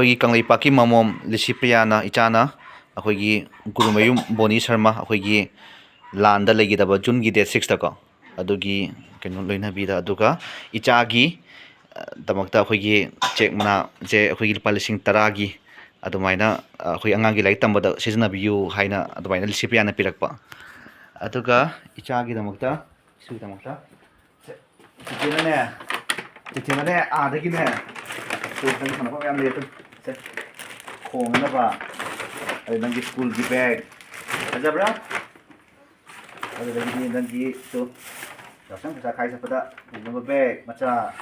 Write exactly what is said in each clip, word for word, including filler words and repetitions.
ꯑꯩꯈꯣꯏꯒꯤ ꯀꯪꯂꯩꯄꯥꯛꯀꯤ ꯃꯃꯣꯝ ꯂꯤꯁꯤꯄ꯭ꯔꯤꯌꯥꯅ, ꯏꯆꯥꯅ ꯑꯩꯈꯣꯏꯒꯤ ꯒꯨꯔꯨꯃꯌꯨꯝ ꯕꯣꯅꯤ ꯁꯔꯃ, ꯑꯩꯈꯣꯏꯒꯤ ꯂꯥꯟꯗ ꯂꯩꯈꯤꯗꯕ ꯖꯨꯟꯒꯤ date six ꯇꯀꯣ, ꯑꯗꯨꯒꯤ ꯀꯩꯅꯣ ꯂꯣꯏꯅꯕꯤꯗ, ꯑꯗꯨꯒ ꯏꯆꯥꯒꯤ, ꯑ, ꯗꯃꯛꯇ ꯑꯩꯈꯣꯏꯒꯤ ꯆꯦꯛ ꯃꯅꯥꯁꯦ ꯑꯩꯈꯣꯏꯒꯤ ꯂꯨꯄꯥ ꯂꯤꯁꯤꯡ ꯇꯔꯥꯒꯤ ꯑꯗꯨꯃꯥꯏꯅ, ꯑ, ꯑꯩꯈꯣꯏ ꯑꯉꯥꯡꯒꯤ ꯂꯥꯏꯔꯤꯛ ꯇꯝꯕꯗ ꯁꯤꯖꯤꯟꯅꯕꯤꯌꯨ ꯍꯥꯏꯅ ꯑꯗꯨꯃꯥꯏꯅ ꯂꯤꯁꯤꯄ꯭ꯔꯤꯌꯥꯅ ꯄꯤꯔꯛꯄ꯫ ꯑꯗꯨꯒ ꯏꯆꯥꯒꯤꯗꯃꯛꯇ, ꯏꯁꯨꯒꯤꯗꯃꯛꯇ ꯁꯦ, ꯆꯤꯆꯦꯅꯅꯦ, ꯆꯤꯆꯦꯅꯅꯦ, ꯑꯥꯗꯒꯤꯅꯦ, ꯁꯦ, ꯅꯪꯒꯤ ꯁꯥꯟꯅꯄꯣꯠ ꯃꯌꯥꯝ ꯂꯩꯔꯦ, ꯇꯨ, ꯁꯦ, ꯈꯣꯡꯅꯕ, ꯑꯗꯩ ꯅꯪꯒꯤ ꯁ꯭ꯀꯨꯜꯒꯤ bag, ꯐꯖꯕ꯭ꯔꯥ? ꯑꯗꯨꯗꯒꯤꯗꯤ ꯅꯪꯒꯤ, ꯇꯨ, ꯌꯥꯎꯁꯪ ꯄꯩꯁꯥ ꯈꯥꯏ ꯆꯠꯄꯗ ꯄꯨꯅꯕ bag ꯃꯆꯥ,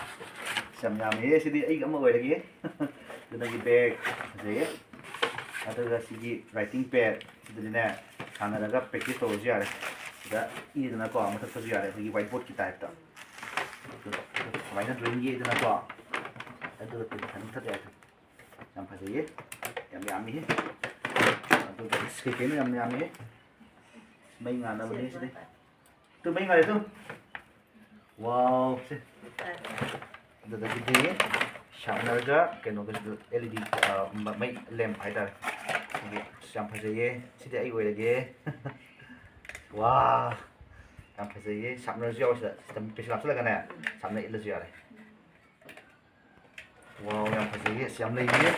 ꯁꯦ, ꯌꯥꯝ ꯌꯥꯝꯃꯦꯍꯦ, ꯁꯤꯗꯤ ꯑꯩꯒꯤ ꯑꯃ ꯑꯣꯏꯔꯒꯦ꯫ ꯑꯗꯨ ꯅꯪꯒꯤ bag, ꯐꯖꯩꯌꯦ꯫ ꯑꯗꯨꯒ ꯁꯤꯒꯤ writing pad, ꯁꯤꯗꯗꯤꯅꯦ, ꯁꯥꯟꯅꯔꯒ practice ꯇꯧꯔꯁꯨ ꯌꯥꯔꯦ꯫ ꯁꯤꯗ ꯏꯗꯅꯀꯣ, ꯃꯊꯛꯇꯁꯨ ꯌꯥꯔꯦ, ꯑꯩꯈꯣꯏꯒꯤ whiteboard ꯀꯤ type ꯇ꯫ ꯑꯗꯨ ꯁꯨꯃꯥꯏꯅ drawing ꯌꯦꯛꯏꯗꯅꯀꯣ, ꯑꯗꯨꯒ pen ꯃꯊꯛꯇ ꯌꯥꯔꯦ꯫ ꯌꯥꯝ ꯐꯖꯩꯌꯦ, ꯌꯥꯝ ꯌꯥꯝꯃꯤꯍꯦ꯫ ꯑꯗꯨꯒ ꯏꯁ, ꯀꯩ ꯀꯩꯅꯣ ꯌꯥꯝ ꯌꯥꯝꯃꯤꯍꯦ꯫ ꯃꯩ ꯉꯥꯟꯅꯕꯅꯦ ꯁꯤꯗꯤ꯫ ꯇꯨ, ꯃꯩ ꯉꯥꯜꯂꯦ ꯇꯨ꯫ Wow, ꯁꯦ꯫ ꯑꯗꯨꯗꯒꯤꯗꯤ sharpener ꯒ ꯀꯩꯅꯣꯒꯁꯨ, L E D, ꯑ, ꯃ-, ꯃꯩ lamp ꯍꯥꯏꯇꯥꯔꯦ꯫ ꯁꯤꯗꯤ ꯑꯁ ꯌꯥꯝ ꯐꯖꯩꯌꯦ꯫ ꯁꯤꯗꯤ ꯑꯩ ꯑꯣꯏꯔꯒꯦ꯫ ꯋꯥ, ꯌꯥꯝ ꯐꯖꯩꯌꯦ꯫ Sharpener ꯁꯨ ꯌꯥꯎꯋꯦ ꯁꯤꯗ꯫ ꯁꯤꯗ pencil ꯍꯥꯞꯆꯤꯜꯂꯒꯅꯦ, sharpener ꯏꯠꯂꯁꯨ ꯌꯥꯔꯦ꯫ Wow, ꯌꯥꯝ ꯐꯖꯩꯌꯦ꯫ ꯑꯁ, ꯌꯥꯝ ꯂꯩꯔꯤꯌꯦ꯫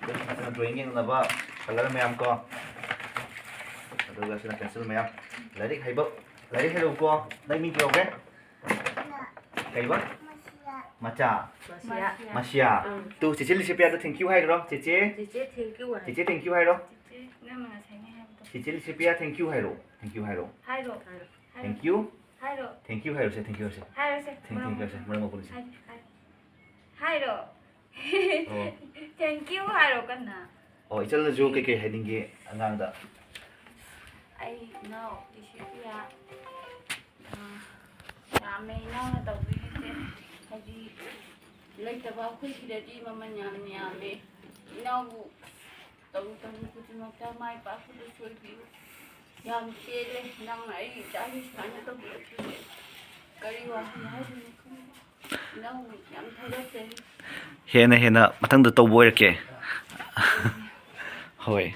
ꯑꯗꯨꯒ ꯁꯤꯅ drawing ꯌꯦꯛꯅꯕ colour ꯃꯌꯥꯝ ꯀꯣ꯫ ꯑꯗꯨꯒ ꯁꯤꯅ pencil ꯃꯌꯥꯝ꯫ ꯂꯥꯏꯔꯤꯛ ꯍꯩꯕ, ꯂꯥꯏꯔꯤꯛ ꯍꯩꯔꯛꯎꯀꯣ꯫ ꯅꯪ ꯃꯤꯡ ꯀꯩꯗꯧꯒꯦ? ꯀꯩꯕ? ꯃꯆꯥ꯫ ꯃꯁꯤꯌꯥ꯫ ꯃꯁꯤꯌꯥ꯫ ꯎꯝ꯫ ꯇꯨ, ꯆꯦꯆꯦ ꯂꯤꯁꯤꯄ꯭ꯔꯤꯌꯥꯗ thank you ꯍꯥꯏꯈ꯭ꯔꯣ, ꯆꯦꯆꯦ꯫ ꯆꯦꯆꯦ thank you ꯍꯥꯏ꯫ ꯆꯦꯆꯦ thank you ꯍꯥꯏꯔꯣ꯫ ꯆꯦꯆꯦ, ꯅꯪꯅ ꯉꯁꯥꯏꯅꯦ ꯍꯥꯏꯕꯗꯣ꯫ ꯆꯦꯆꯦ ꯂꯤꯁꯤꯄ꯭ꯔꯤꯌꯥ, thank you ꯍꯥꯏꯔꯣ꯫ Thank you ꯍꯥꯏꯔꯣ꯫ ꯍꯥꯏꯔꯣ꯫ ꯍꯥꯏꯔꯣ꯫ Thank you꯫ ꯍꯥꯏꯔꯣ꯫ Thank you ꯍꯥꯏꯔꯣꯁꯦ, thank you ꯍꯥꯏꯔꯣꯁꯦ꯫ ꯍꯥꯏꯔꯣꯁꯦ꯫ Thank, thank you ꯍꯥꯏꯔꯣꯁꯦ, ꯃꯔꯝ ꯃꯣꯛꯄꯅꯤꯁꯦ꯫ ꯍꯥꯏ-, ꯍꯥꯏ-, ꯍꯥꯏꯔꯣ꯫ ꯑꯣ꯫ Thank you ꯍꯥꯏꯔꯣ ꯀꯟꯅ꯫ ꯑꯣ, ꯏꯆꯜꯅꯁꯨ ꯀꯩꯀꯩ ꯍꯥꯏꯅꯤꯡꯒꯦ ꯑꯉꯥꯡꯗ? ꯑꯩ ꯏꯅꯥꯎ ꯂꯤꯁꯤꯄ꯭ꯔꯤꯌꯥ, ꯑ, ꯌꯥꯝꯃꯦ ꯏꯅꯥꯎꯅ ꯇꯧꯕꯤꯔꯤꯁꯦ꯫ ꯍꯥꯏꯗꯤ ꯂꯩꯇꯕ ꯑꯩꯈꯣꯏ ꯁꯤꯗꯗꯤ ꯃꯃꯜ ꯌꯥꯝ ꯌꯥꯝꯃꯦ꯫ ꯏꯅꯥꯎꯕꯨ ꯇꯧꯔꯨ ꯇꯧꯔꯨ ꯈꯨꯗꯤꯡꯃꯛꯇ ꯃꯥꯏ ꯄꯥꯛꯄꯗꯁꯨ ꯑꯣꯏꯕꯤꯌꯨ꯫ ꯌꯥꯝ ꯄꯦꯜꯂꯦ ꯅꯪꯅ ꯑꯩꯒꯤ ꯏꯆꯥꯒꯤ ꯁꯨꯃꯥꯏꯅ ꯇꯧꯕꯤꯔꯛꯄꯁꯦ꯫ ꯀꯔꯤ ꯋꯥꯍꯩ ꯍꯥꯏꯗꯣꯏꯅꯣ ꯈꯪꯗꯦ꯫ ꯏꯅꯥꯎꯕꯨ ꯌꯥꯝ ꯊꯥꯒꯠꯆꯔꯤ꯫ ꯍꯦꯟꯅ ꯍꯦꯟꯅ ꯃꯊꯪꯗ ꯇꯧꯕ ꯑꯣꯏꯔꯛꯀꯦ꯫ ꯍꯣꯏ꯫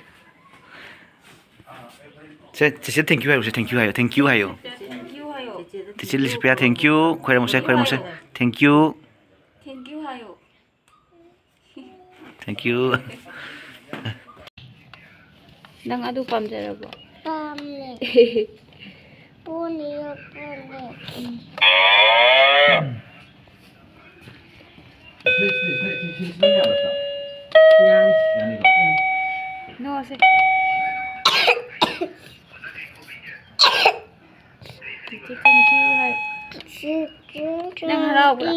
ꯁꯦ, ꯆꯦꯆꯦ, thank you ꯍꯥꯏꯌꯨ, ꯁꯦ, thank you ꯍꯥꯏꯌꯨ, thank you ꯍꯥꯏꯌꯨ꯫ Thank you ꯍꯥꯏꯌꯣ꯫ ꯆꯦꯆꯦ Licypriya, thank you꯫ ꯈꯣꯏꯔꯝꯃꯨꯁꯦ, ꯈꯣꯏꯔꯝꯃꯨꯁꯦ꯫ Thank you꯫ Thank you ꯍꯥꯏꯌꯣ꯫ Thank you꯫ ꯅꯪ ꯑꯗꯨ ꯄꯥꯝꯖꯔꯕꯣ? ꯄꯥꯝꯃꯦ꯫ ꯄꯣꯅꯤꯌꯣ, ꯄꯣꯅꯤ꯫ ꯌꯥꯅꯤ꯫ ꯌꯥꯅꯤꯀꯣ? ꯎꯝ꯫ ꯅꯣꯛꯑꯁꯦ꯫ ꯆꯤꯆꯦ, thank you ꯍꯥꯏ꯫ ꯅꯪ ꯍꯔꯥꯎꯕ꯭ꯔꯥ?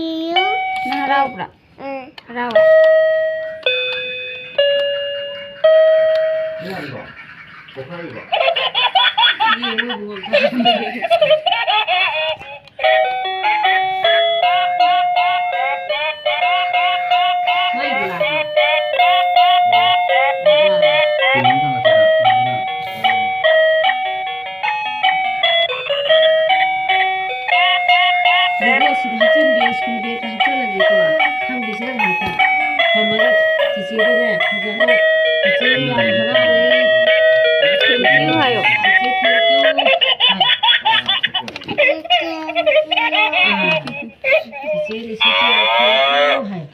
ꯅꯪ ꯍꯔꯥꯎꯕ꯭ꯔꯥ? ꯎꯝ꯫ ꯍꯔꯥꯎꯋꯦ꯫ ꯌꯦꯡꯉꯣ, ꯏꯕꯨꯡꯉꯣ꯫ ꯃꯩꯗꯤ ꯂꯥꯛꯄ꯭ꯔꯣ? ꯂꯥꯛꯑꯦ꯫ ꯕꯣꯕꯣꯛ, ꯁꯤꯗ ꯍꯥꯞꯆꯤꯟꯕꯤꯌꯨ, ꯁ꯭ꯀꯨꯜ ꯕꯦꯒꯇ ꯍꯥꯞꯆꯤꯜꯂꯒꯦꯀꯣ꯫ ꯊꯝꯈꯤꯁꯦ ꯉꯥꯏꯍꯥꯛꯇ꯫ ꯊꯝꯃꯒ ꯆꯤꯆꯦꯗꯅꯦ, ꯐꯖꯅ, ꯆꯤꯆꯦ ꯌꯥꯝ ꯍꯔꯥꯎꯋꯦ꯫ Thank you ꯍꯥꯏꯌꯣ꯫ ꯆꯤꯆꯦ, thank you꯫ ꯑꯥ꯫ ꯆꯤꯆꯦ ꯂꯤꯁꯤꯄ꯭ꯔꯤꯌꯥ, thank you ꯍꯥꯏ꯫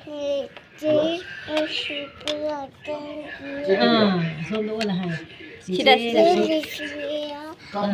ꯑꯥ, ꯑꯁꯣꯝꯗ ꯑꯣꯜꯂ ꯍꯥꯏ꯫ ꯁꯤꯗ, ꯆꯤꯆꯦ ꯁꯤꯗ꯫ ꯂꯤꯁꯤꯄ꯭ꯔꯤꯌꯥ꯫ ꯑꯥ꯫